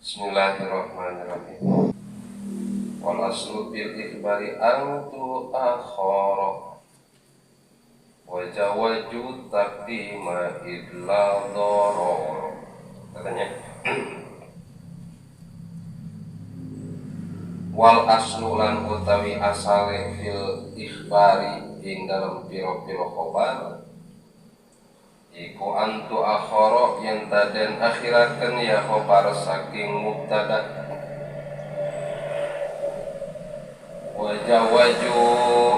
Bismillahirrahmanirrahim. Wal aslu fil ikhbari an tu'akhara wa jawaju taqdima idla darara. Katanya wal aslu lan utawi asale fil ikhbari ing dalem pira-pira khobar iku antu akhara yen taden akhiraken ya khobar saking mubtada wa jawaju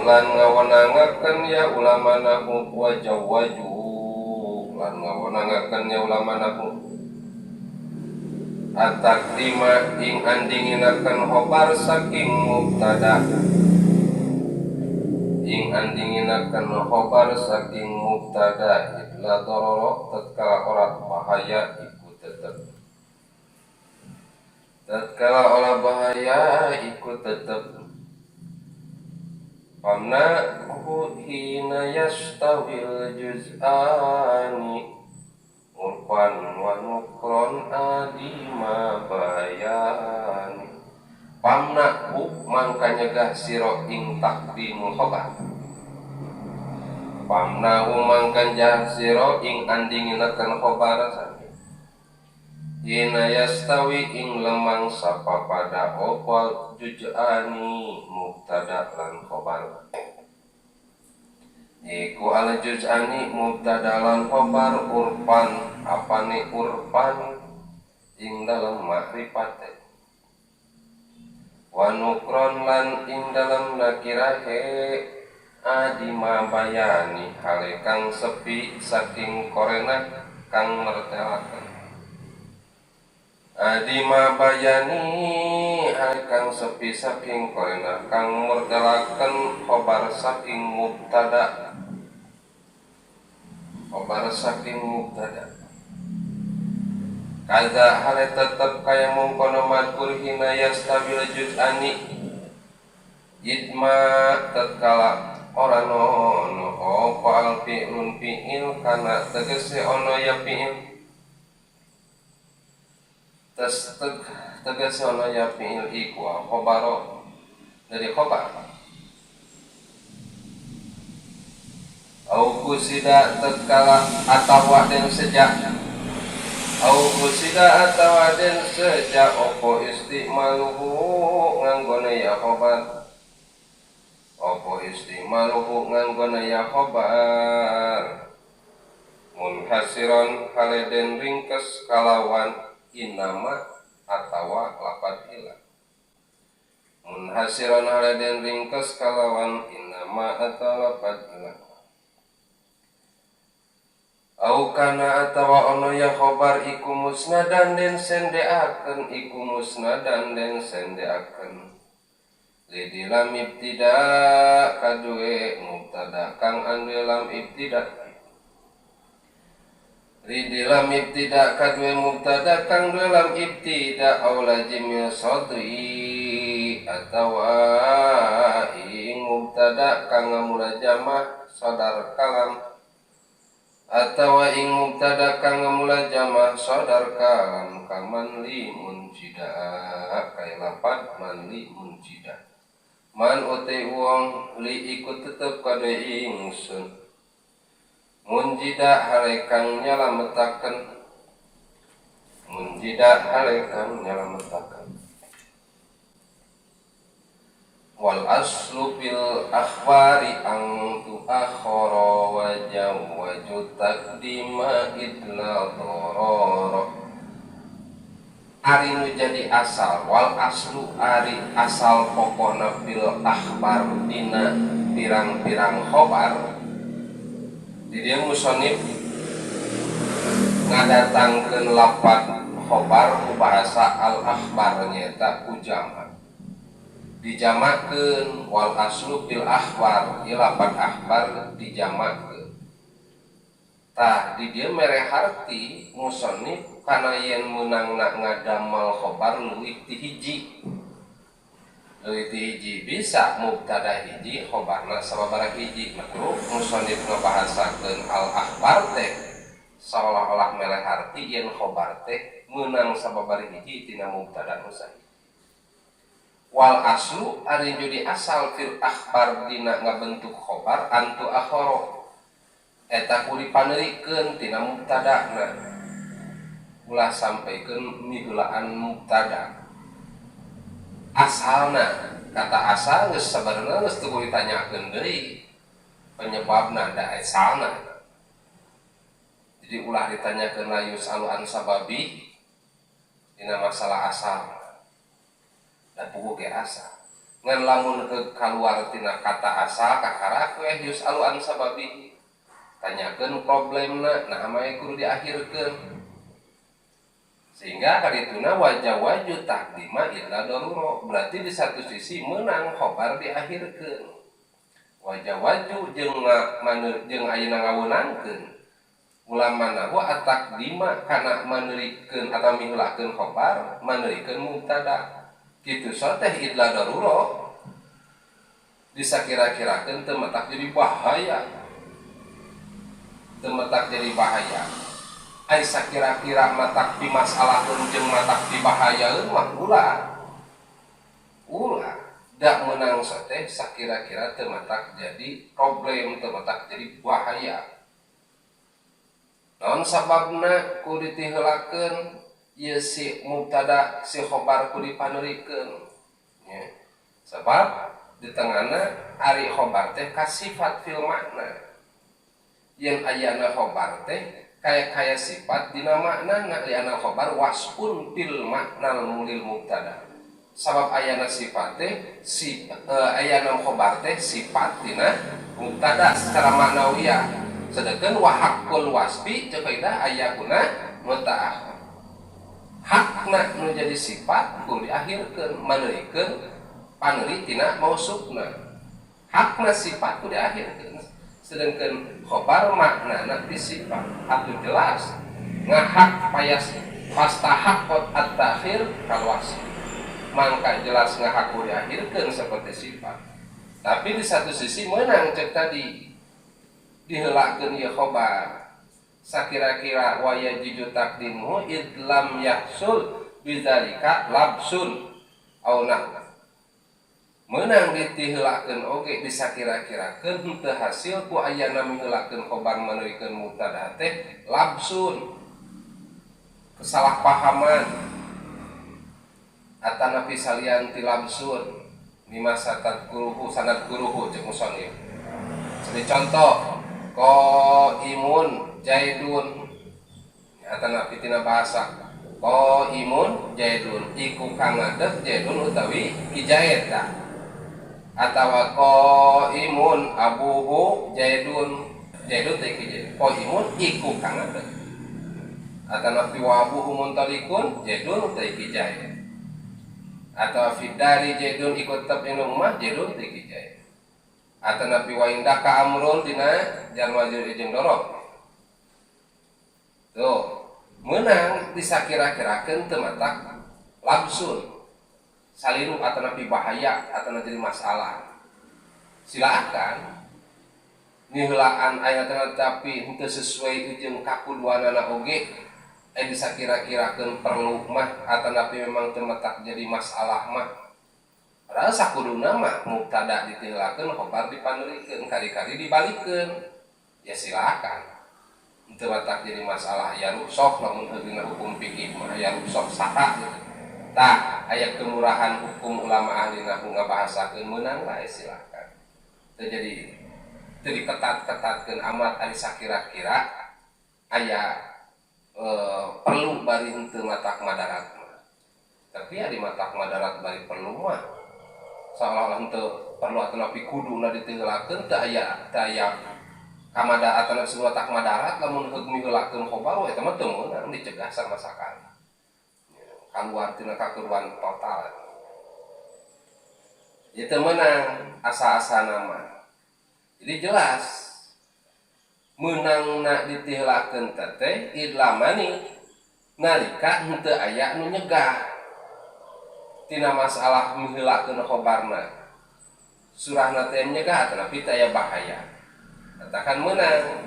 lan ngawenangaken ya ulama nahu wa jawaju lan ngawenangaken ya ulama nahu ataqdima ing andinginaken khobar saking mubtada ing andinginaken khobar saking mubtada la darara tatkala ora bahaya iku tetep tatkala ora bahaya iku tetep pamna hu hina yastawil juz'ani urfan wa nukron adima bayani pamna hu mangka nyegah sira ing takdimul khobar pamna hu mangka nyegah sira ing andinginaken khobar hina yastawi ing lemang sapa pada opal juz'ani mubtada lan khobar iku al juz'ani mubtada lan khobar urfan apane urfan ing dalem makrifate wa nukron lan ing dalem nakirahe adima bayani hale kang sepi saking korena kang mertelaken adima bayani hale kang sepi saking korena kang mertelaken khobar saking mubtada khobar saking mubtada kaza hale tetep kaya mungkono madkur hina yastabil juz'ani idma tatkala ora nono apa al fi'lun fi'il kana tegese ono ya fi'il tes tegese ono ya fi'il iku khobaro dari khobar au kusida tatkala atawa den sejak au kusida atawa den sejak opo istimaluhu nganggone ya khobar opo istimaluhu nganggone ya khobar munhasiron haleden ringkes kalawan inama atawa lapat ila munhasiron haleden ringkes kalawan inama atawa lapat ila au kana atawa ono ya khobar iku musnadan den sendeaken iku musnadan den sendeaken lidi lam ibtida kadue mubtada kang anduwe lam ibtida lidi lam ibtida kadue mubtada kang duwe lam ibtida au lazimil sadri atawa ing mubtada kang ngamulajamah sadar kalam atawa ing mubtada kang ngamulajamah sadar kalam kaman li munjida kaya lapat man li munjida man uti wong li iku tetep kadhe ingsun munjida hale kang nyalametaken munjida hale kang nyalametaken wal aslu fil akhbari an tu'akhara wa jawaju taqdima idla darara ari nu jadi asal wal aslu ari asal pokona fil akhbar dina pirang-pirang khobar di dieu musonif ngadatangkeun lafat khobar ku bahasa al akhbar nyaeta ku jama dijamakeun wal aslu fil akhbar ieu lafat akhbar dijamakeun tah di dieu mere harti musonif kana yen meunangna ngadamel khobar leuwih ti hiji bisa mubtada hiji khobarna sababaraha hiji makruh musonif ngabahasakeun al akhbar teh Seolah-olah meleh arti yen khobar teh meunang sababari hiji tina mubtada nu sahiji. Wal aslu ari jadi asal fil akhbar dina ngabentuk khobar antu akhoro eta ku dipanerikeun tina mubtadana ulah sampaikeun miheulaan mubtada asalna kata asal geus sabarna geus teu ditanyakeun deui penyebabna da asalna. Jadi ulah ditanyakeun la yusalu an sababi dina masalah asal da puguh ge asal ngan lamun kaluar tina kata asal kakara we yusalu an sababi tanyakeun problemna nah mah kudu diakhirkeun sehingga kadituna wajah-wajah takdima illa darura berarti di satu sisi menang khobar diakhirkeun wajah-wajah jeung jeung ayeuna ngaweunangkeun ulama nahu atakdima kana maneurikeun atawa miheulakeun khobar maneurikeun mubtada kitu so teh illa darura disakira-kirakeun teu matak jadi bahaya teu matak jadi bahaya. Ai sakira-kira matak dimasalahkeun jeung matak dibahayaeun mah ulah. Ulah da meunang teh sakira-kira teu matak jadi problem, teu matak jadi bahaya. Naon sababna ku ditiheulakeun ieu si mubtada si khobar ku dipaneurikeun nya. Sebab di tengahna ari khobar teh kasifat fil makna. Yen ayana khobar teh kaya-kaya sifat dina maknana liana khobar wasfun fil maknal mulil mubtada. Sabab ayana sifat teh si ayana khobar teh sifat dina mubtada secara maknawiyah. Sedangkan wa haqqul wasfi ceuk kaidah ayakuna muta'akhir. Hakna nu jadi sifat kudu diakhirkeun maneurikeun paneuri tina mausufna. Hakna sifat kudu diakhirkeun. Sedangkan khobar maknana di sifat atuh jelas ngahak payas pastahaqqat at-ta'khir kalwas mangka jelas ngahak ku diakhirkeun seperti sifat. Tapi di satu sisi menang cek tadi diheulakeun ieu khobar sakira-kira waya juju takdimu idlam yahsul bidzalika labsun au nah meunang ditiheulakeun oge disakira-kirakeun henteu hasil ku ayana miheulakeun khobar maneurikeun mubtada teh labsun kesalahpahaman atanapi salian ti labsun mimma satat guruhu sanad guruhu ceuk musannif. Jadi contoh qaimun jaidun atanapi tina bahasa qaimun jaidun iku kang ngadeg jaidun utawi ki Jaid tah atawa qaimun abuhu jaidun jaidun teh ki Jaid qaimun iku kang ngadeg atanapi wa abuhu muntalikun jaidun teh ki Jaid atawa fidari jaidun iku tetep ing omah jaidun teh ki Jaid atanapi wa indaka amrun dina jar majrur jeung dorob tuh meunang disakira-kirakeun teu matak labsun saliru atanapi bahaya atana jadi masalah. Silakan niheulaan aya tapi henteu sesuai jeung kakuduanana oge disakira-kirakeun perlu mah atanapi memang teu matak jadi masalah mah. Padahal sakuduna mah mubtada ditiheulakeun khobar dipaneurikeun kali-kali dibalikeun ya silakan. Henteu matak jadi masalah ya rukhsah lamun dina hukum fikih mah ya rukhsah saha gitu. Tah aya kemurahan hukum ulama ahli nahwu ngabahasakeun meunang bae silakan. Teu jadi teu diketat-ketatkeun amat ari sakira-kira aya perlu bari henteu matak madarat mah. Tapi ari matak madarat bari perlu mah seolah-olah henteu perlu atanapi kuduna ditiheulakeun teu aya kamada atanapi semua tak madarat lamun heug miheulakeun khobar eta mah teu meunang dicegah sama sakali. Kaluar tina kakuruan total. Ieu teu meunang asa-asana mah. Jadi jelas meunangna ditiheulakeun teh idlamani nalika henteu aya nu nyegah tina masalah miheulakeun khobarna. Surahna teh nyegah tapi teu aya bahaya. Katakan meunang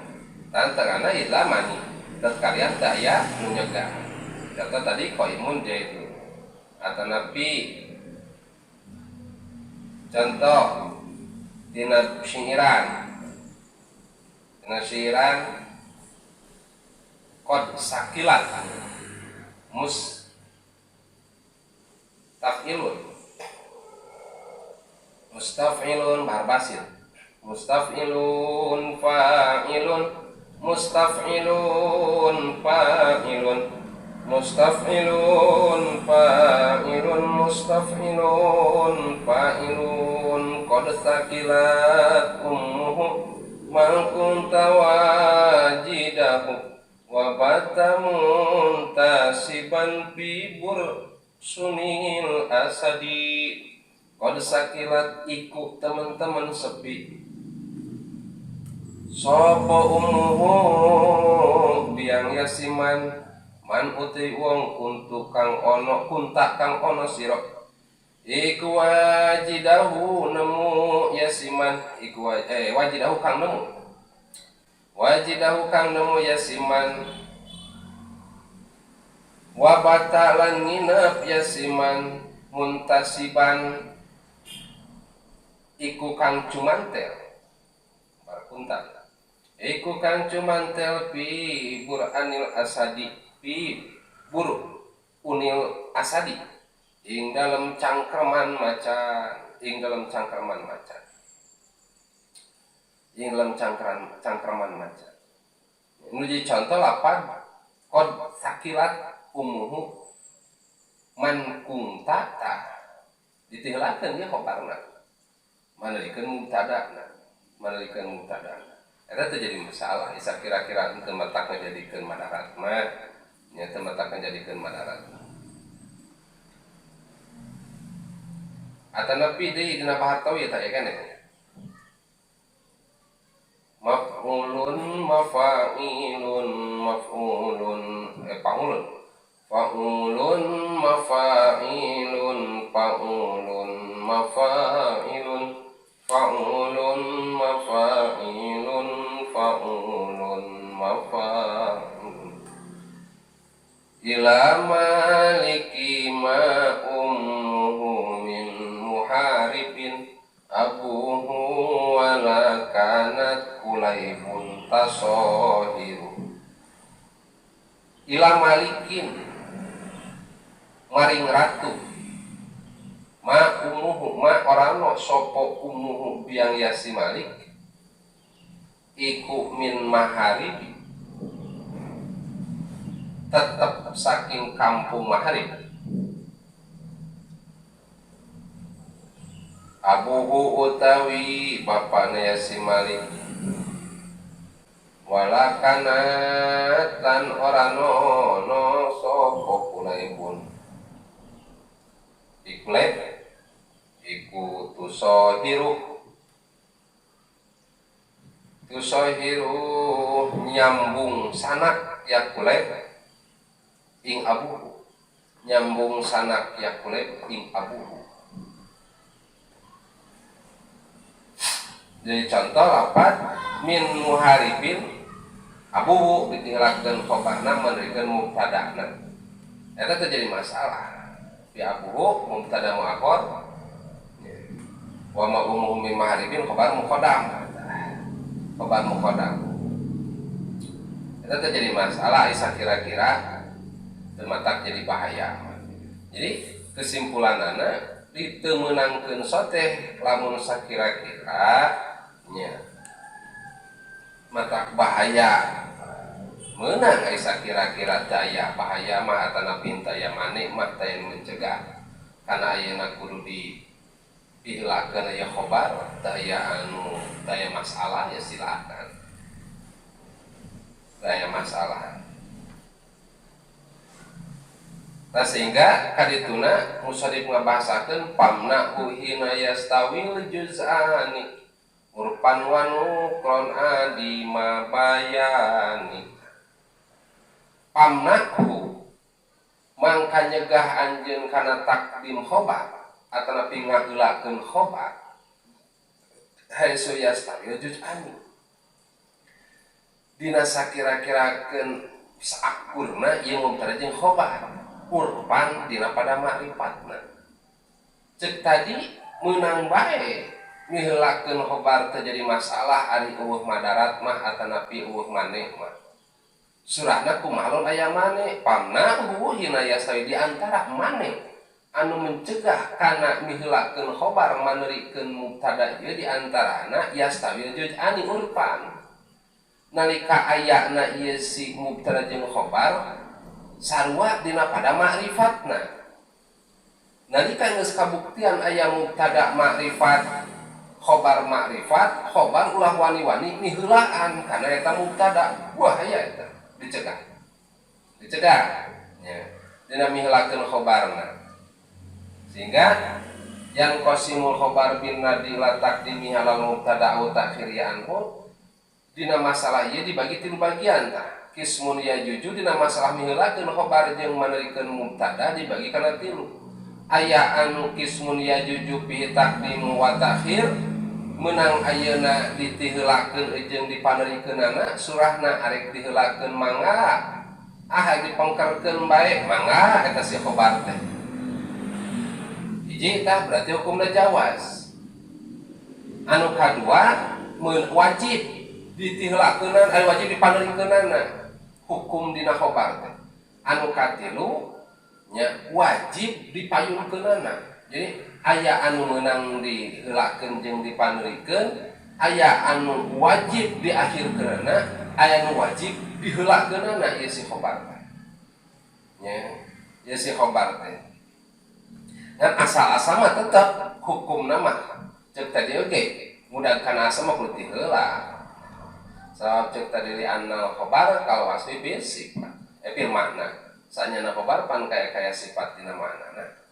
tantanganna idlamani. Kalian teu aya nu nyegah. Contoh tadi qaimun Zaidun. Atanapi contoh dina syiiran. Dina syiiran qad sakilat mustaf'ilun. Mustaf'ilun bahar basit. Mustaf'ilun fa'ilun mustaf'ilun fa'ilun mustaf'ilun fa'ilun mustaf'ilun fa'ilun qad sakilat ummuhu man kunta wajidahu wa bata muntasiban fi bursunil asadi. Qad sakilat iku teman-teman sepi sapa ummuhu biang yasiman man uti wong kuntu kang ono kunta kang ono sira iku wajidahu nemu yasiman iku wajidahu kang nemu wajidahu kang nemu yasiman wa bata lan nginep yasiman muntasiban iku kang cumantel barkunta iku kang cumantel fi buranil asadi fi bur unil asadi ing dalem cangkerman macan ing dalem cangkerman macan ing dalem cangkerman macan. Nu jadi contoh lapan qad sakilat umuhu man kunta tah ditihlakeun ieu khobarna manalikeun mubtadana manalikeun mubtadana eta teu jadi masalah isa kira-kira teu matak ngajadikeun madarat mah nya teu matak ngajadikeun madarat. Atanapi deui dina bahar tauhid teh kan ya maf'ulun mafa'ilun maf'ulun fa'ulun fa'ulun mafa'ilun fa'ulun mafa'ilun fa'ulun mafa'ilun fa'ulun mafa'ilun ila maliki ma ummuhu min muharibin abuhu wala kanat kulaibun tasohiru. Ila malikin maring ratu ma umuhu ma orano sopo umuhu biang yasi malik iku min maharibi tetep saking kampung maharib abuhu utawi bapana yasi malik wala kanat lan ora nono sapa kulaibun ikuleb iku tusohiru tusohiru nyambung sanak ya kuleb ing abuhu nyambung sanak ya kuleb ing abuhu. Jadi contoh lapat min muharibin abuhu ditinggalkan khobarna menerikeun mubtada'na eta teu jadi masalah bi abuhu mubtada muakhar wa ma ummuhu min muharibin khobar muqaddam khobar muqaddam eta teu jadi masalah isa kira-kira teu matak jadi bahaya. Jadi kesimpulanana diteu meunangkeun soteh lamun sakira-kira nya matak bahaya meunang ai sakira-kira daya bahaya mah atana pinta ya manik mah teh mencegah kana ayeuna kudu di diheulakeun aya khobar daya anu daya masalah ya silakan daya masalah. Nah sehingga kadituna musannif ngabahasakeun pamna hina yastawil juz'ani urpan wa nukron adi mabayani pamnahu mangka nyegah anjeun kana takdim khobar atanapi ngaheulakeun khobar haitsu yastawil juz'ani dina sakira-kirakeun Saakurna ieu mubtada jeung khobar urfan dina pada ma'rifatna. Cek tadi meunang bae miheulakeun khobar teu jadi masalah ari eueuh madarat mah atanapi eueuh mane mah. Surahna kumaha lamun aya mane pamna hina yastawi di antara mane anu mencegah kana miheulakeun khobar manerikeun mubtada ieu di antarana yastawi juz'ani urfan. Nalika ayana ieu si mubtada jeung khobar sarua dina pada ma'rifatna. Nalika geus kabuktian aya mubtada ma'rifat khobar ma'rifat, khobar ulah wani-wani miheulaan kana eta mubtada. Wah aya eta dicegah. Dicegah nya dina miheulakeun khobarna. Sehingga yang qasimul khobar bin nadi la taqdimi halal mubtada au ta'khiri anhu dina masalah ieu dibagi tilu bagian tah. Kismun ya juju dina masalah miheulakeun khobar jeung manerikeun mubtada dibagi kana tilu. Aya anu kismun ya juju fi taqdimu wa ta'khir meunang ayeuna ditiheulakeun jeung dipanerikeunana surahna arek diheulakeun mangga ah dipengkerkeun bae mangga eta si khobar teh. Hiji tah berarti hukumna jawaz. Anu kadua wajib ditiheulakeunana ari wajib dipanerikeunana hukum dina khobar teh. Anu katilu nya wajib dipayunkeunana. Jadi aya anu meunang diheulakeun jeung dipanerikeun, aya anu wajib diakhirkeunana, aya anu wajib diheulakeunana ieu si khobar teh. Nya, ieu si khobar teh. Ngan asal-asal mah tetep hukumna mah ceuk tadi oge mudah kana asal mah kudu diheula. Sabab ceuk tadi li annal khobar kal wasfi bil sifat. Fil makna. Sanyana khobar pan kaya-kaya sifat dina maknana.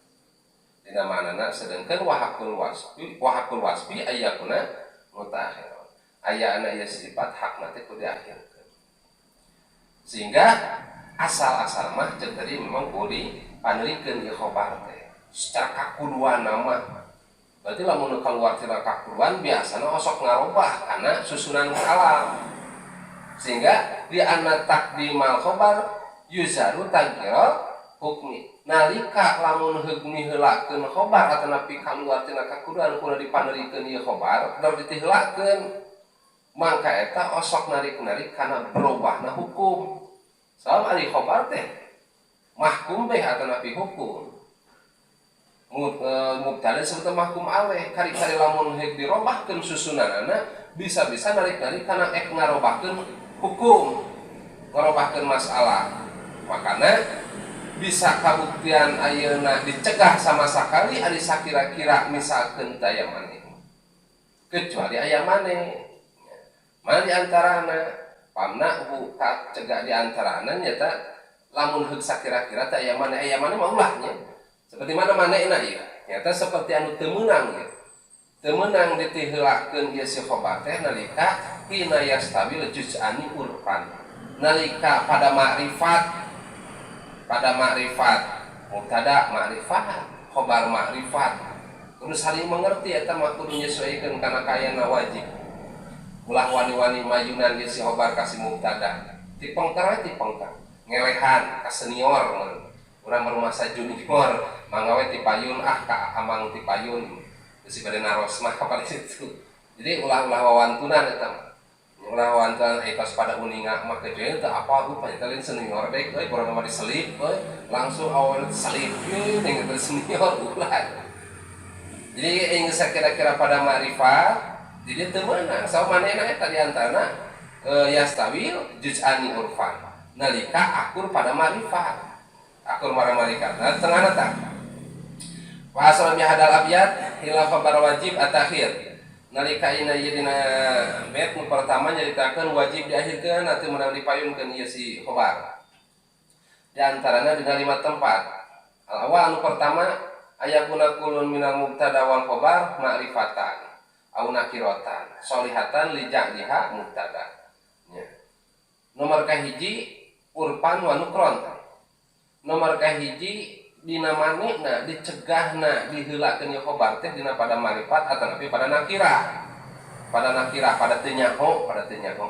Dina maknana sedengkeun wahakul wasfi ayakuna mutakhir. Ayana ieu sifat hakna teh kudu diakhirkeun. Sehingga asal-asal mah ceuk tadi memang kudu dipanerikeun ieu khobar teh. Secara kakuduan nama. Berarti lamun keluar tina kakuduan biasana osok ngarobah karena susunan kalam. Sehingga di anna taqdimal khobar yuzaru taghyira hukmi. Nalika lamun heug miheulakeun khobar atanapi kaluar tina kakuduan kudu dipanerikeun ieu khobar, kudu ditiheulakeun. Mangka eta osok narik-narik kana berubahna hukum. Sabab ari khobar teh mahkum beh atanapi hukum. Mubtada disebut mahkum alaih. Kari-kari lamun heug dirobahkeun susunanana bisa-bisa narik-narik kana ek ngarobahkeun hukum, ngarobahkeun masalah. Makana bisa kabuktian ayeuna dicegah sama sakali ari sakira-kira misalkeun teu aya maneh. Kecuali aya maneh. Mana di antarana pamna hu kacegah di antarana nyata lamun heug sakira-kira teu aya maneh, aya maneh mah ulah nya. Seperti mana manehna ieu? Nyata seperti anu teu meunang ieu. Teu meunang ditiheulakeun ieu si khobar teh nalika hina yastawil juz'ani urfan. Nalika pada makrifat, pada makrifat mubtada makrifat, khobar makrifat. Kudu saling mengerti eta mah kudu nyesuaikeun kana kaayana wajib. Ulah wani-wani mayunan ieu si khobar ka si mubtada. Tipengker we tipengker. Ngelehan ka senior mun. Urang rumasa junior mangga we tipayun ah ka amang tipayun. Geus bade naros mah ka situ. Jadi ulah-ulah wawantunan eta mah. Ulah wawantunan tos pada uninga mah kecuali teu apa rupanya teh lain senior dek euy urang mah diselip euy langsung awewe diselip euy ning teh senior ulah. Jadi ingin sakira-kira pada makrifat jadi teu meunang sabab manehna eta di antarana yastawil juz'ani urfan. Nalika akur pada makrifat. Akur pada makrifat. Nah tengahna tah. Wa asal bi hadal abyad ila khabar wajib at-akhir. Nalika ina ieu dina bait nu pertama nyaritakeun wajib diakhirkeun atau meunang dipayunkeun ieu si khobar. Di antarana dina 5 tempat. Al awal anu pertama ayakuna kulun minal mubtada wal khobar ma'rifatan au nakiratan solihatan li ja'liha mubtada. Nya. Nomor kahiji urfan wa nukron. Nomor kahiji dina manehna dicegahna diheulakeun ieu khobar teh dina pada ma'rifat atanapi pada nakirah. Pada nakirah, pada teu nyaho, pada teu nyaho.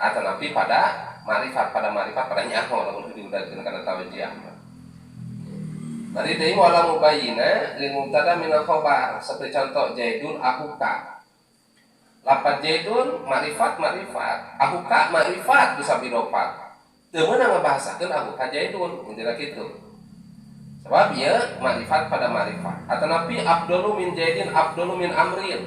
Atanapi pada Ma'rifat pada ma'rifat pada nyaho lamun diudagkeun kana tawjiah mah. Bari deui wala mubayyina lil mubtada min khobar, seperti contoh Zaidun akuka. Lapat Zaidun ma'rifat ma'rifat, akuka ma'rifat bisa bidopat. Teu meunang ngabahasakeun akuka Zaidun, intina kitu. Sebab ieu ma'rifat pada ma'rifat. Atanapi afdalu min Zaidin afdalu min amrin.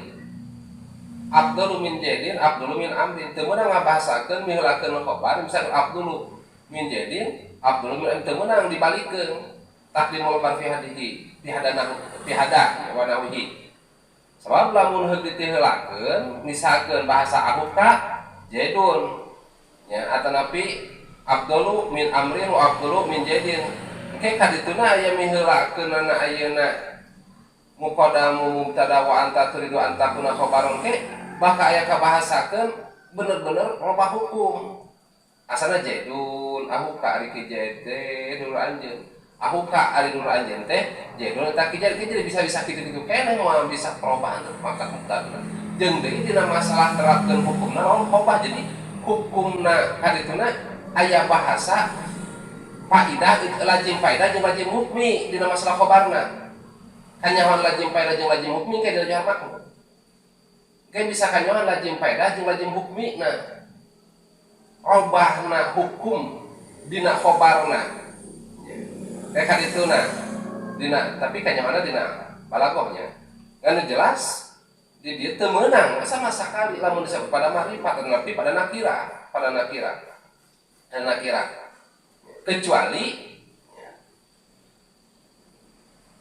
Afdalu min Zaidin afdalu min amrin. Teu meunang ngabahasakeun miheulakeun khobar, misalkan afdalu min Zaidin afdalu min amrin, teu meunang dibalikeun. Taqdimul khabar fi hadihi fi hadana fi hada wa nahwihi. Sebab lamun heug ditiheulakeun misalkeun bahasa akuka Zaidun nya atanapi afdalu min amrin wa afdalu min Zaidin. Engke kadituna aya miheulakeunana ayeuna muqaddamu mubtada wa anta turidu an takuna khabaron ke bakal aya kabahasakeun bener-bener robah hukum. Asana Zaidun ahuka ari ki Zaid dulu anjeun. Ahuka ari dulu anjeun teh Zaidun eta ki Zaid jadi bisa-bisa kitu-kitu keneh moal bisa perubahan maka mubtada. Jeung deui dina masalah terapkeun hukumna robah jadi hukumna kadituna aya bahasa faidah lajim faidah jeung lajim hukmi dina masalah khobarna. Kanyahoan lajim faidah jeung lajim hukmi ke dina johar makna. Ke bisa kanyahoan lajim faidah jeung lajim hukmi na. Robahna hukum dina khobarna. Kayak kadituna dina tapi kanyahoanna dina balagohnya. Ngan jelas di dieu teu meunang sama sakali lamun disebut pada ma'rifat tapi pada nakira, pada nakira. Dan nakira. Kecuali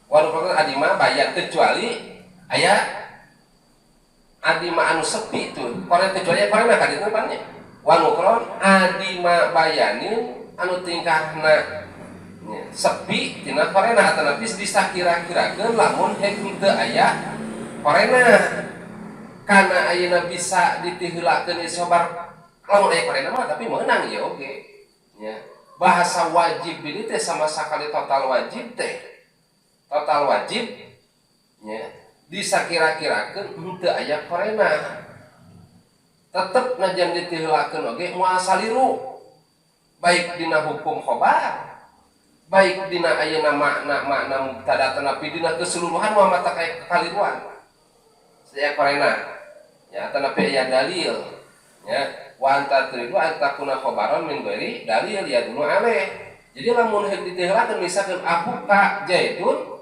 walaupun adima bayar kecuali aya adima anu sepi itu koren kecuali koren ka ditu pan nya wanukron adima bayanin anu tingkahna sepi tina korena atanapi disakira-kirakeun lamun hek teu aya korena kana ayeuna bisa ditiheulakeun isobar lamun aya korena mah tapi meunang ieu oge nya. Bahasa wajib ini teh sama sekali total wajib teh total wajib nya disakira-kirakeun henteu aya korena tetep najan ditiheulakeun oge moal saliru baik dina hukum khobar baik dina ayeuna makna-makna mubtada tanapi dina keseluruhan moal mata kaya kaliruan saya korena ya tanapi aya dalil ya wa anta turidu an takuna khabaran min ghairi dalil yadunu alaih. Jadi lamun heuk ditiheulakeun misalkeun ahuka Zaidun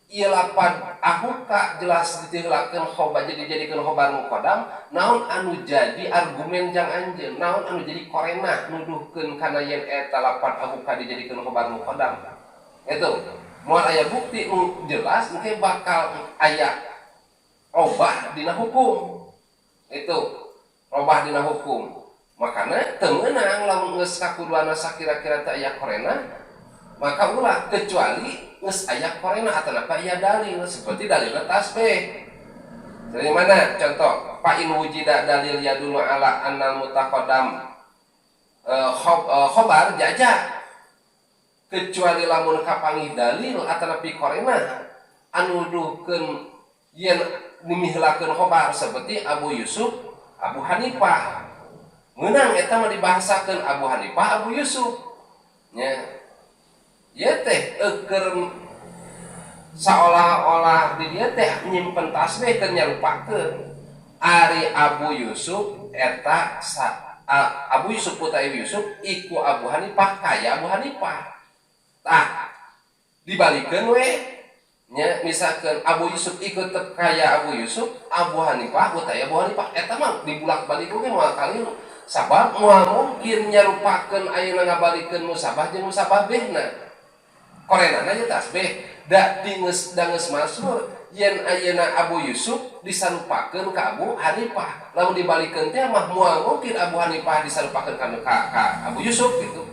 ieu lapan ahuka jelas ditiheulakeun khobar jadi jadikeun khobar muqaddam naon anu jadi argumen jang anjeun naon anu jadi korenah nuduhkeun kana yen eta lapan ahuka dijadikeun khobar muqaddam itu moal aya bukti nu jelas engke bakal aya robah dina hukum itu robah dina hukum makana teu meunang lamun geus kakuduana sakira-kira teu aya korena maka ulah kecuali geus aya korena atanapi aya dalil seperti dalilna tasbih. Dari mana contoh fa in wujida dalil yadullu ala annal mutaqaddam khobar jaja kecuali lamun kapanggih dalil atanapi korena anu nuduhkeun yen dimiheulakeun khobar seperti Abu Yusuf Abu Hanifah meunang eta mah dibahasakeun Abu Hanifah Abu Yusuf nya. Ieu teh eukeun saolah-olah di dieu teh nyimpen tasbih keur nyarupakeun ari Abu Yusuf eta Abu Yusuf putra Abu Yusuf iku Abu Hanifah kaya Abu Hanifah. Tah dibalikeun we nya misalkeun Abu Yusuf ikut tetep kaya Abu Yusuf, Abu Hanifah putra Abu Hanifah eta mah dibulak-balik oge moal kaliru sabab moal mungkin nyarupakeun ayeuna ngabalikeun musabah jeung musabah behna. Korenana nya tasbih da dingeus dangeus masyhur yen ayeuna Abu Yusuf disarupakeun ka Abu Hanifah lamun dibalikeun teh mah moal mungkin Abu Hanifah disarupakeun ka Abu Yusuf gitu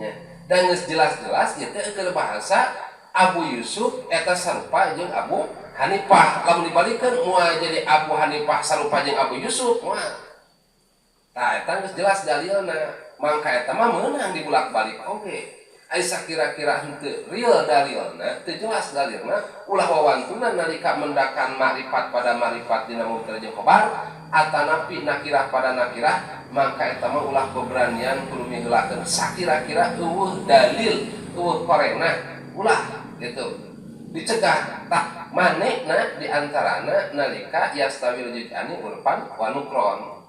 nya. Dan geus jelas-jelas ieu teh keur bahasa Abu Yusuf eta sarupa jeung Abu Hanifah lamun dibalikeun moal jadi Abu Hanifah sarupa jeung Abu Yusuf moal. Tah eta geus jelas dalilna mangka eta mah meunang dibulak-balik oge. Ai sakira-kira henteu real dalilna, teu jelas dalilna, ulah wawantunan nalika mendakan makrifat pada makrifat dina mubtada jeung khobar, atanapi nakirah pada nakirah maka eta mah ulah keberanian kudu miheulakeun sakira-kira eueuh dalil eueuh korenah ulah gitu dicegah tah manehna di antarana nalika yastawil juz'ani urfan wa nukron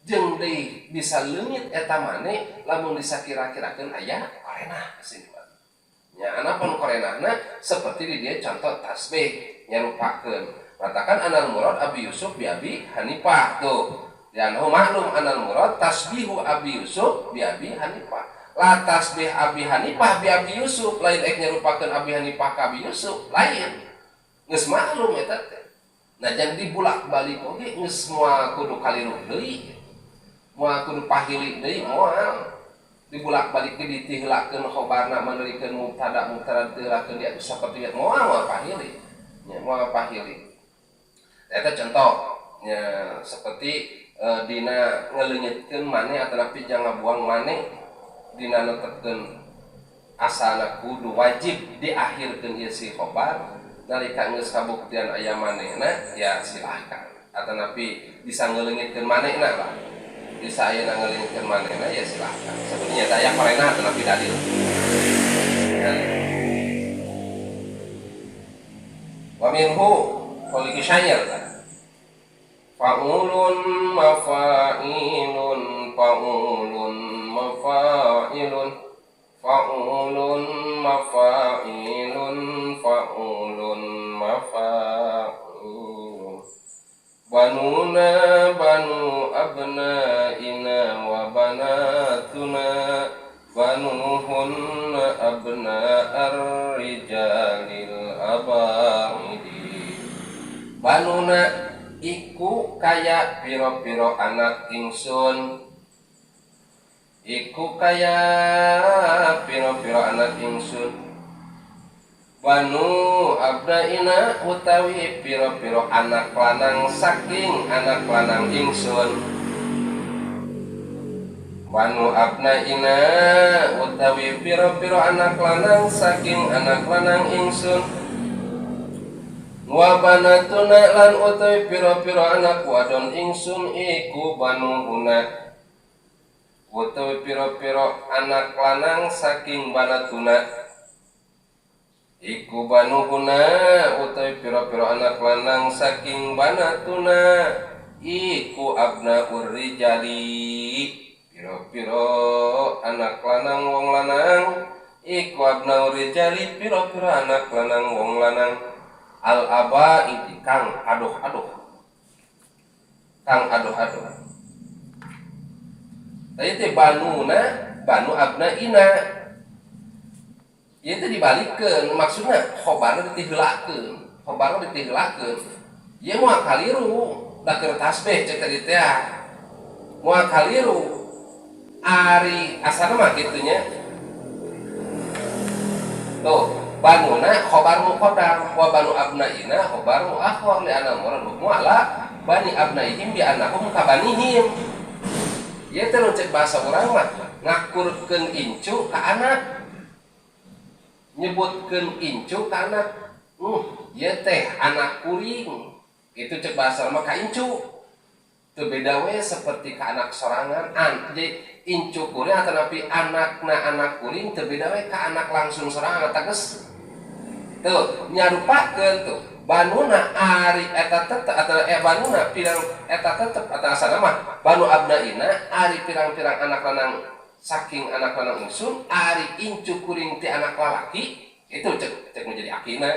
jeung deui bisa leungit eta maneh lamun disakira-kirakeun aya korenah kesimpulan nya anapun korenahna seperti di dia contoh tasbih nyarupakeun matakan anal murad Abi Yusuf bi Abi Hanifah tuh li'annahu maklum anal murad tasbihu Abi Yusuf bi Abi Hanifah la tasbih Abi Hanifah bi Abi Yusuf lain ek nyarupakeun Abi Hanifah ka Abi Yusuf lain geus maklum eta teh. Nah jangan dibulak-balik oge geus moal kudu kaliru deui moal kudu pahili deui moal dibulak-balik ge ditiheulakeun khobarna menerikeun mubtada mubtada ditiheulakeun dia saperti moal moal pahili nya moal pahili. Eta contoh nya seperti dina ngeleungitkeun maneh atanapi jangan ngabuang maneh dina netepkeun asana kudu wajib diakhirkeun ieu si khobar nalika geus kabuktian aya manehna ya silahkan atanapi bisa ngeleungitkeun manehna lah bisa ayeuna ngeleungitkeun manehna ya silahkan sebenarnya aya korenah atanapi dalil. Wa minhu qoliki syair fa'ulun mafa'ilun fa'ulun mafa'ilun fa'ulun mafa'ilun fa'ulun mafa'ilun banuna banu abna'ina wa banatuna banuhunna abna'ar rijalil aba'idi banuna iku kaya piro-piro anak ingsun iku kaya piro-piro anak ingsun banu abnaina utawi piro-piro anak lanang saking anak lanang ingsun banu abnaina utawi piro-piro anak lanang saking anak lanang ingsun wa banatuna lan utawi piro-piro anak wadon ingsun iku banuhuna utawi piro-piro anak lanang saking banatuna iku banuhuna utawi piro-piro anak lanang saking banatuna iku abnaur rijali piro-piro anak lanang wong lanang iku abnaur rijali piro-piro anak lanang wong lanang al abaidi kang aduh-aduh kang aduh-aduh. Tadi teh banuna banu abnaina ieu teh dibalikeun maksudna khobarna ditiheulakeun khobarna ditiheulakeun ieu moal kaliru da keur tasbih cek tadi teh moal kaliru ari asana mah kitu nya tuh banuna khobar muqaddam wa banu abnaina khobar muakhir li anna murad hukmu ala bani abnaihim bi annahum kabanihim ieu teh cek bahasa urang mah ngakurkeun incu ka anak nyebutkeun incu ka anak ieu teh anak kuring itu cek bahasa mah ka incu teu beda we seperti ka anak sorangan jadi incu kuring atanapi anakna anak kuring teu beda we ka anak langsung sorangan tegas tuh nyarupakeun tuh banuna ari eta tetep atau banuna pirang eta tetep atau asana mah banu abnaina ari pirang-pirang anak lanang saking anak lanang ingsun ari incu kuring ti anak lalaki itu cek cek menjadi akina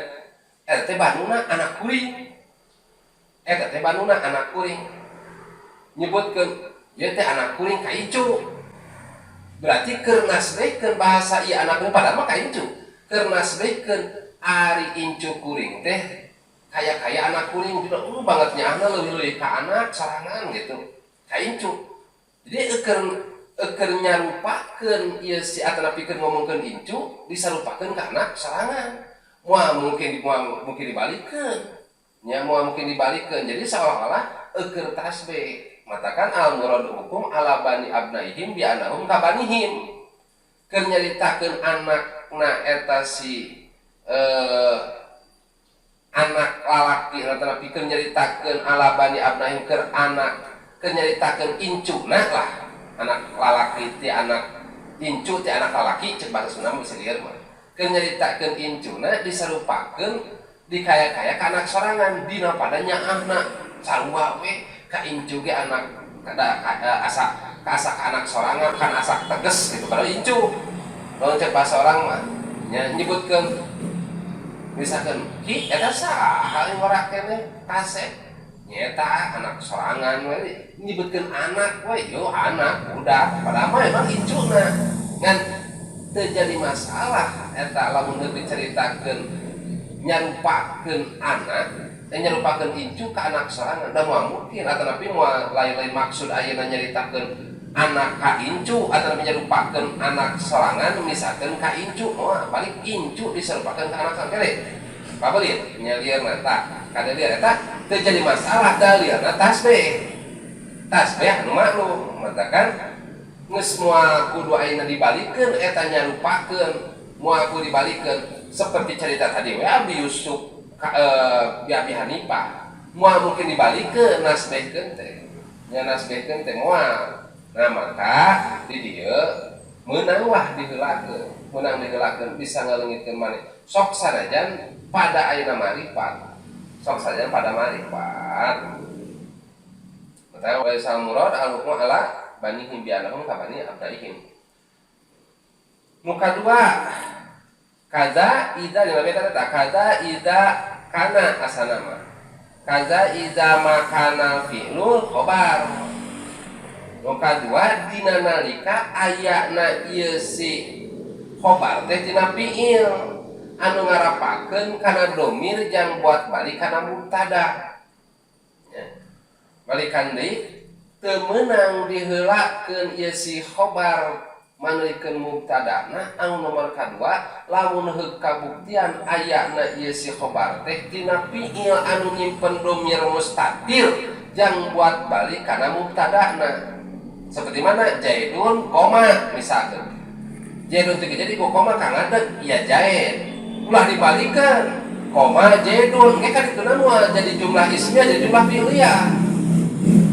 eta teh banuna anak kuring eta teh banuna anak kuring nyebutkeun ieu teh anak kuring ka incu berarti keur nasbehkeun bahasa ieu anak kuring padahal mah ka incu keur nasbehkeun ari incu kuring teh kaya-kaya anak kuring juga banget nyaahna leuwih-leuwih ka anak sorangan gitu ka incu jadi eukeur nyarupakeun ieu si atanapi keur ngomongkeun incu disarupakeun ka anak sorangan moal mungkin dibalikeun nya moal mungkin dibalikeun jadi seolah-olah eukeur tasbih matakan al murad hukum ala bani abnaihim bi annahum kabanihim keur nyaritakeun anakna eta si anak lalaki atanapi keur nyaritakeun ala bani abnaihim keur anak keur nyaritakeun incuna lah anak lalaki ti anak incu ti anak lalaki cek bahasa Sunda mah bisa lieur mah keur nyaritakeun incuna disarupakeun dikaya-kaya ka anak sorangan dina pada nyaahna sarua we ka incu ge anak kada asa ka asa ka anak sorangan kan asa teges gitu padahal incu lamun cek bahasa orang mah nya nyebutkeun misalkan ki eta saha ngora keneh kasep nyeta anak sorangan we nyebutkeun anak we yo anak budak padahal mah emang incuna ngan teu jadi masalah eta lamun heuh diceritakeun nyarupakeun anak nyarupakeun incu ka anak sorangan da moal mungkin atanapi moal lain-lain maksud ayeuna nyaritakeun anak ka incu atanapi nyarupakeun anak sorangan misalkeun ka incu moal balik incu disarupakeun ka anak sorangan kere pabelit nya lieur tah kada lieur eta teu jadi masalah dalilna tasbih tasbih anu maklum matakan geus moal kudu ayeuna dibalikeun eta nyarupakeun moal kudu dibalikeun seperti cerita tadi we Abi Yusuf ka Abi Hanifah moal mungkin dibalikeun nasbehkeun teh nya nasbehkeun teh moal. Nah maka di dieu meunang lah diheulakeun meunang diheulakeun bisa ngaleungitkeun maneh sok sanajan pada ayeuna marifat sok sanajan pada marifat maka wa murad al hukmu ala banihim bi annahum ka bani abdaihim. Nu kadua kaza idza dina beta eta kaza idza kana asana mah kaza idza makana fi'lul khobar. Nu kadua dina nalika ayana ieu si khobar teh tina fi'il anu ngarapakeun kana domir jang buat balik kana mubtada. Ya. Balikan deui teu meunang diheulakeun ieu si khobar manulikeun mubtadana anu nomor kadua lamun heuk kabuktian ayana ieu si khobar teh tina fi'il anu nyimpen domir mustatir jang buat balik kana mubtadana. Seperti mana Zaidun koma misalkan Zaidun teh jadi ku koma kang ngadeg ya Zaid ulah dibalikeun koma Zaidun ge kan dituna moal jadi jumlah ismiyah jadi jumlah fi'liyah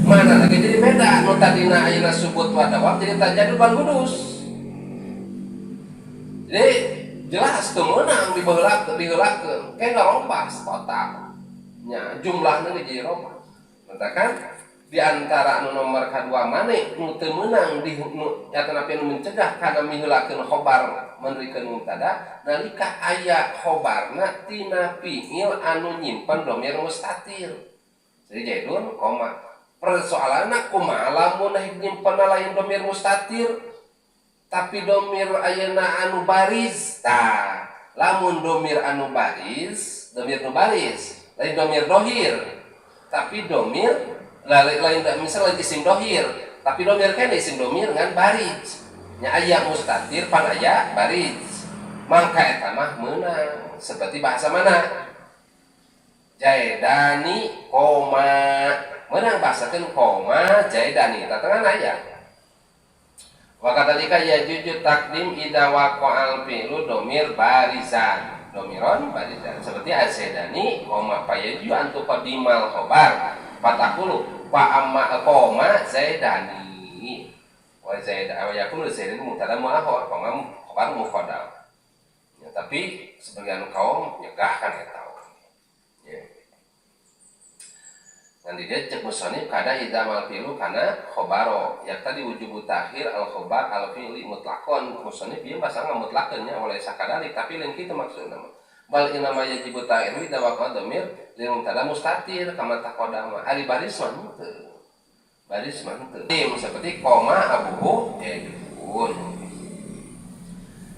mana lagi jadi beda nu tadina ayeuna subut wa dawam jadi tajadud wal hudus. Jadi jelas teu meunang dibaheulakeun diheulakeun kayak ngarompas total nya jumlahna ge jadi robah. Matakan di antara anu nomor kadua mane nu teu meunang di nu atanapi anu mencegah kana miheulakeun khobar menerikeun mubtada nalika aya khobarna tina fi'il anu nyimpen domir mustatir. Jadi Zaidun koma persoalanna kumaha lamun nyimpen lain domir mustatir tapi domir ayeuna anu baris tah lamun domir anu baris domir nu baris lain domir dohir tapi domir lain misalnya lain isim dohir tapi domir kan isim domir ngan baris nya aya mustatir pan aya baris mangka eta mah meunang seperti bahasa mana Zaidani koma meunang bahasakeun koma Zaidani tatengan aya wa kadzalika yajuzu taqdim idza waqa'al fi'lu domir barizan domiron barizan seperti az-zaidani koma fayaju antu qadimal khobar fatakulu fa amma koma zaidani wa zaida wa yakunu zaidani mubtada muakhar koma khobar muqaddam ya, tapi sebagian kaum nyegah kan eta ya. Nanti dia cek musonif kada idza mal fi'lu kana khobaro ya tadi wujubu ta'khir al khobar al fi'li mutlaqon musonif ieu bahasa ngamutlakeun nya oleh sakadalik tapi lain kitu maksudna mah bal inama yajibu ta'khir idza waqa dhamir lil mubtada mustatir kama taqaddama ari baris mah henteu baris mah henteu seperti koma abuhu zaidun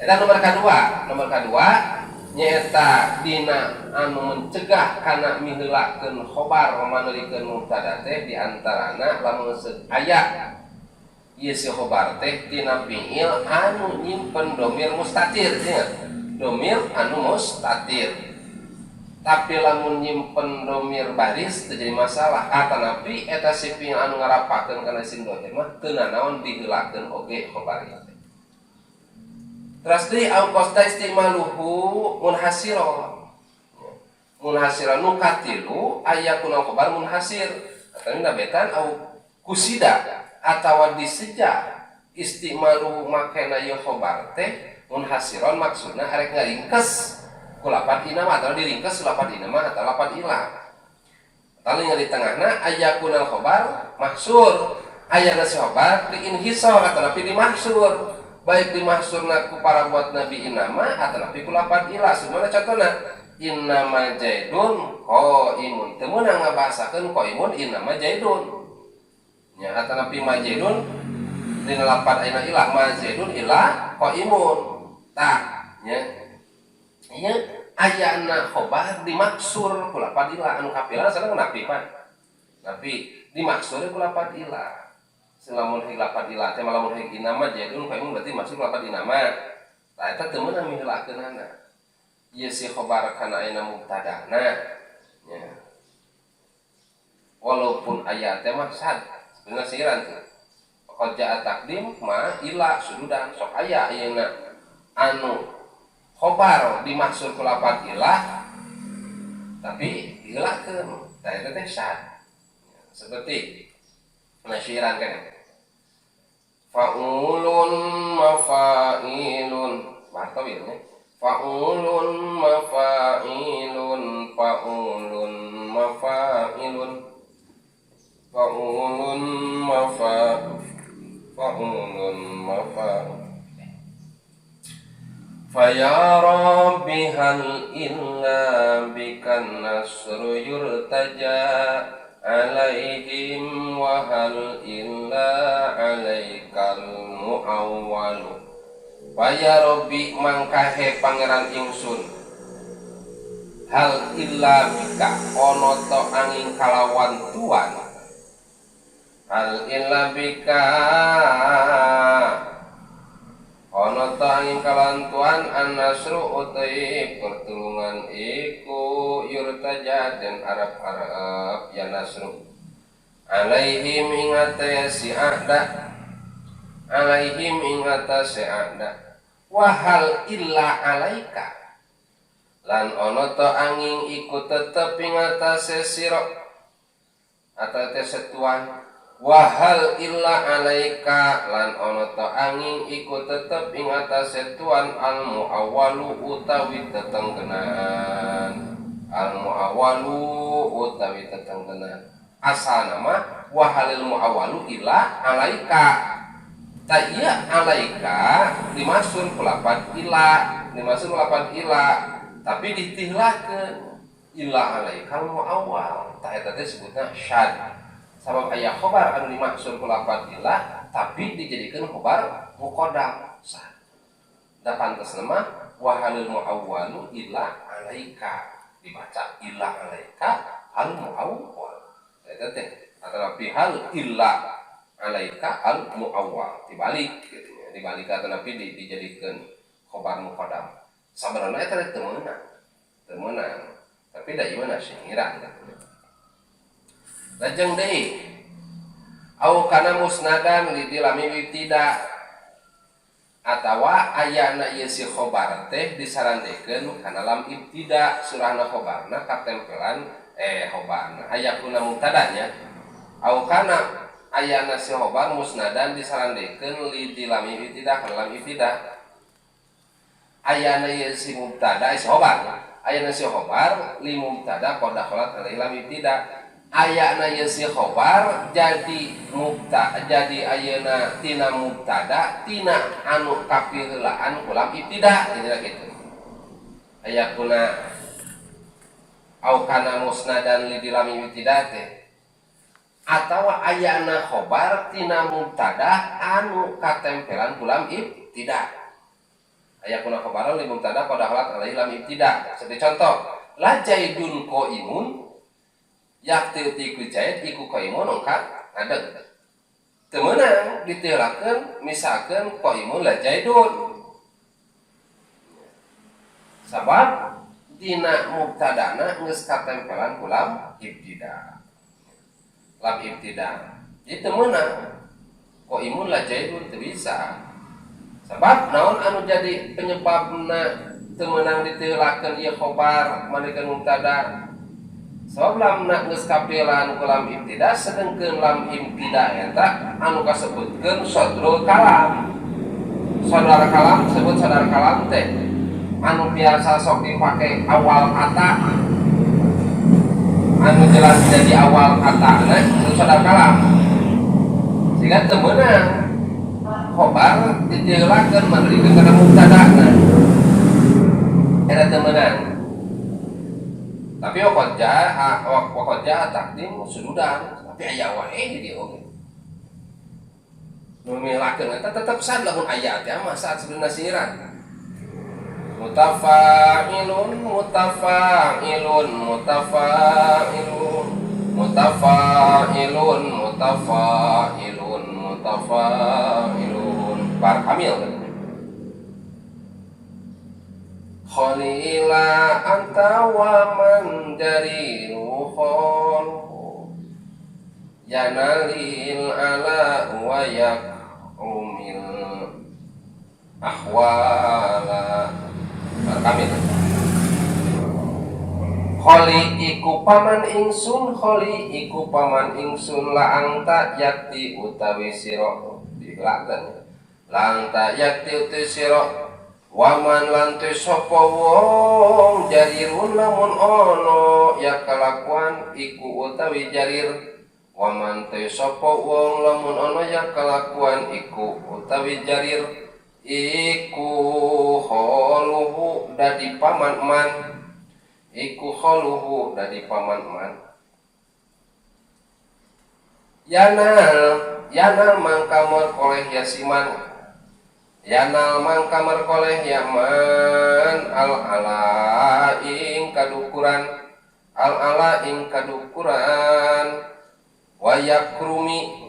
eta nomor kadua nyaeta dina anu mencegah kana miheulakeun khobar manulikeun mubtada teh di antarana lamun aya ieu si khobar teh tina fi'il anu nyimpen domir mustatir nya domir anu mustatir tapi lamun nyimpen domir baris teu jadi masalah atanapi eta si fi'il anu ngarapakeun kana isim dohir mah teu nanaon diheulakeun oge khobar ieu teh. Terus deui au qasda istimaluhu munhasiro. Munhasiran nu katilu aya kuna khobar munhasir atau betan au kusida atawa diseja istimalu makena ieu khobar teh munhasiron maksudna arek ngaringkes ku lapad inama atau diringkes ku lapad inama atau lapad ila. Lalu yang di tengahna aya kunal khobar mahsur aya si khobar di inhisor atau napi di mahsur baik di mahsurna ku para buat nabi inama atau napi ku lapad ila. Sebenarnya contohna innama jaidun qaimun teu meunang ngabahasakeun qaimun innama jaidun nya atau napi ma jaidun dina lapad ayeuna ilah ma jaidun ila qaimun tah nya ieu ayana khobar dimaksur ku lapad ila anu kapila sareng napi pan napi dimaksur ku lapad ila. Lamun heg lapad ila teh lamun heg inama jaidun qaimun berarti maksud lapad inama tah eta teu meunang miheulakeunana ieu si khobar kana ayeuna mubtadana nya walaupun aya teh mah sad sebenarnya siran tuh qad jaa taqdim ma ila sududan sok aya ayeuna anu khobar dimaksud ku lapad ila tapi diheulakeun tah eta teh sad seperti nasiran kan faulun mafailun bartawil nya faulun mafailun faulun mafailun faulun mafa faulun mafa faya rabbi hal illa bikan nasru yurtaja alaihim wa hal illa alaikal muawwalu. Faya rabbi mangkahe pangeran ingsun hal illa bika ono to angin kalawan tuan hal illa bika ono to angin kalawan tuan an-nasru utai pertulungan iku yurtaja dan arab-arab ya nasru alaihim ingate si ada alaihim ingatase ada wahal illa alaika lan ono to angin iku tetep ingatase sira atau teh setuan wahal illa alaika lan ono to angin iku tetep ing atase tuan al muawwalu utawi tetenggenan al muawwalu utawi tetenggenan asal nama wahalil muawwalu illa alaika ta iya alaika dimaksud ku lapad ila dimaksud ku lapad ila tapi ditihlakeun illa alaika muawwal ta eta teh sebutna syad sabab aya khobar anu dimaksud ku lapad ila tapi dijadikeun khobar muqaddam sah da pantasna mah wahalil muawwalu illa alaika dibaca illa alaika al muawwal eta teh atanapi hal illa alaika al muawwal dibalik gitu nya dibalik atanapi dijadikeun khobar muqaddam sabarana eta teh teu meunang tapi da ieu mah singiran katanya. Lajeng deui au kana musnadan li dilami ibtida atawa ayana ieu si khobar teh disarandekeun kana lam ibtida surahna khobarna katempelan khobarna aya kuna mubtadanya au kana ayana si khobar musnadan disarandekeun li dilami ibtida kana lam ibtida ayana ieu si mubtada si khobar ayana si khobar li mubtada qad dakhalat alaihi lam ibtida ayana ieu si khobar jadi mubtada jadi ayeuna tina mubtada tina anu kapiheulaan ku lam ibtida inilah gitu aya kuna au kana musnadan li dilami ibtida teh atawa ayana khobar tina mubtada anu katempelan ku lam ibtida aya kuna khobaran li mubtada qad dakhalat alaihi lam ibtida seperti contoh la jaidun qaimun yakti iku jaid iku qaimun ongkat ngadeg teu meunang ditilakeun misalkeun qaimun la jaidun sabab dina mubtadana geus katempelan ku lam ibtida lam ibtida jadi teu meunang qaimun la jaidun teu bisa sabab naon anu jadi penyebabna Teu meunang diteulakeun ieu khobar manikeun mubtada. Sabab lamna geus kapilaan ku lam ibtida, sedengkeun lam ibtida eta anu kasebutkeun sodrul kalam. Sodar kalam sebut sodar kalam teh anu biasa sok dipake awal kata, anu jelas jadi awal kata nah itu sodar kalam, sehingga teu meunang khobar diteulakeun manurikeun kana mubtada nah eta teu meunang. Tapi waqad jaa, waqad jaa taqdim sududan, tapi aya wae di dieu oge nu milakeun eta tetep sad lamun aya teh mah saat sebenarnya sinyiran. Mutafa'ilun mutafa'ilun mutafa'ilun mutafa'ilun mutafa'ilun mutafa'ilun bar kamil katanya. Khalila anta wa man jariru khalu yanalil ala wa yakrumil ahwala. Kamil. Kholi iku paman ingsun, kholi iku paman ingsun la angta yakti utawi sira dilakeun. La angta yakti utawi sira waman lan teu sapa wong jarirun lamun ono ya kalakuan iku utawi jarir. Waman teu sapa wong lamun ono ya kalakuan iku utawi jarir iku kholuhu dadi paman man, iku kholuhu dadi paman man. Yanal yanal mangka merkoleh yasiman, yanal mangka merkoleh yaman al ala ing kadukuran, al ala ing kadukuran wayakrumi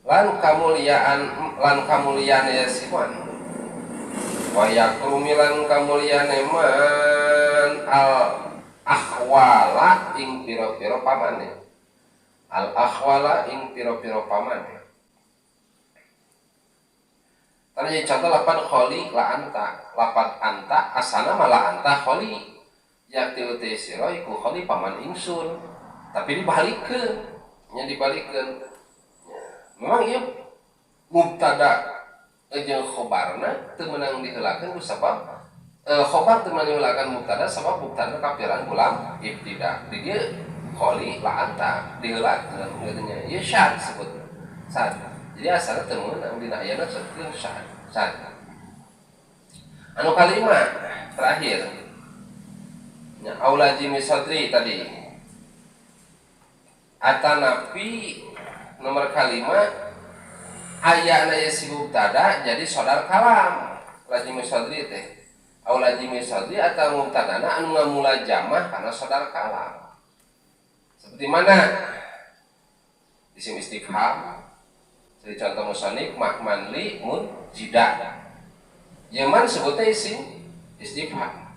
lan kamuliaan, lan kamuliaan yasiman wayakrumi lan kamuliaan man al ahwala ing pira-pira pamane, al ahwala ing pira-pira pamane. Tadi jadi contoh lapan kholi la anta, lapan anta asana malah anta kholi yakti uti sira iku kholi paman ingsun, tapi dibalikeun nya dibalikeun. Memang ieu mubtada jeung khobarna teu meunang diheulakeun ku sabab khobar teu meunang diheulakeun mubtada sabab mubtada kapiran ku lam ibtida. Di dieu kholi la anta diheulakeun kitu nya. Ieu syad disebutna. Syad. Jadi asalna teu meunang dina ayana sebutkeun syad. Syad. Anu kalima terakhir. Nya aulajimi sadri tadi. Atanapi nomor kalima ayana ye si mubtada jadi sodar kalam lazimi sadri teh au lazimi sadri atau mubtadana anu ngamulajamah kana sodar kalam seperti mana isim istifham jadi contoh musannif makman li mun jida yaman sebutnya isim istifham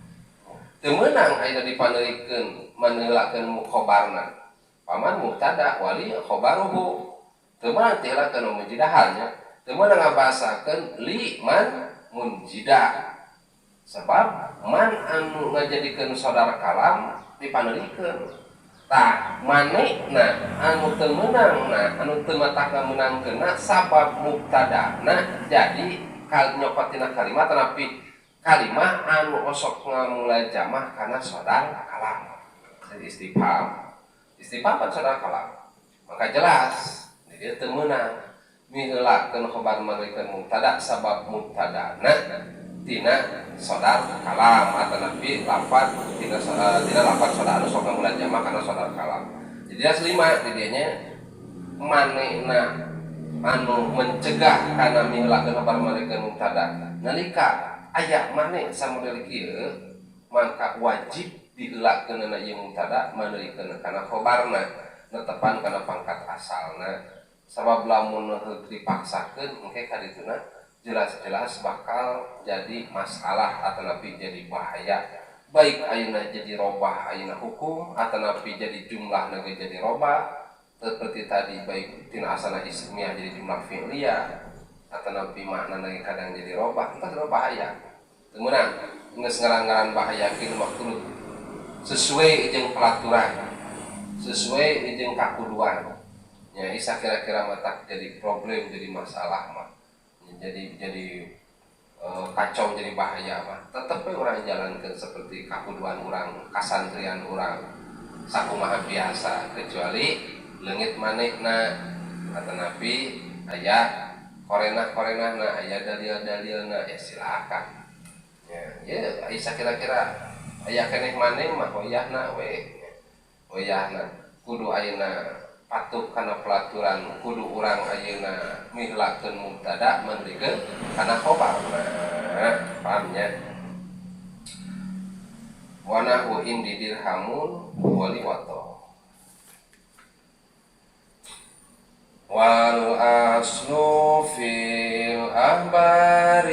teu meunang aya dipaneurikeun maneulakeun mukhobarna paman mubtada wali khobaruhu teu meunang tilakeun munjidahalnya teu meunang ngabahasakeun li man munjida sebab man anu ngajadikeun sodar kalam dipaneurikeun tah manehna anu teu meunangna anu teu matak meunangkeunna sabab mubtadana jadi nyokotina kalimat tapi kalimah anu osok ngamulajamah kana sodar kalam jadi istifham istifham kan sodar kalam maka jelas dia teu meunang miheulakeun khobar manurikeun mubtada sabab mubtadana tina sodar kalam atanapi lafad tina tina lafad sodar anu sok ngamulajamah kana sodar kalam. Jadi jelas lima di dieu nya manehna anu mencegah kana miheulakeun khobar manurikeun mubtada nalika aya maneh samodel kieu maka wajib diheulakeun na ieu mubtada manurikeun kana khobarna netepan kana pangkat asalna sabab lamun heuh dipaksakeun engke kadituna jelas-jelas bakal jadi masalah atanapi jadi bahaya baik ayeuna jadi robah ayeuna hukum atanapi jadi jumlah ge jadi robah seperti tadi baik tina asana ismiyah jadi jumlah fi'liyah atanapi makna ge kadang jadi robah entah itu bahaya teu meunang Geus ngaran-ngaran bahaya kieu mah kudu sesuai jeung pelaturan, sesuai jeung kakuduan. Ya, isa kira-kira mata jadi problem, jadi masalah mah. Jadi kacau, jadi bahaya mah. Tetep we urang jalankeun seperti kakuduan urang, kasantrian urang. Sakumaha biasa, kecuali leungit manehna atanapi aya korenah-korenahna, aya dalil-dalilna, ya silakan. Ya, ya isa kira-kira aya keneh maneh mah wayahna we. Wayahna kudu ayeuna patuh kana pelaturan, kudu urang ayeuna mihlakeun mubtada mendikeun kana khobarna. Paham nya? Wa nahwu indi dirhamun wali wato. Wal aslu fil ahbari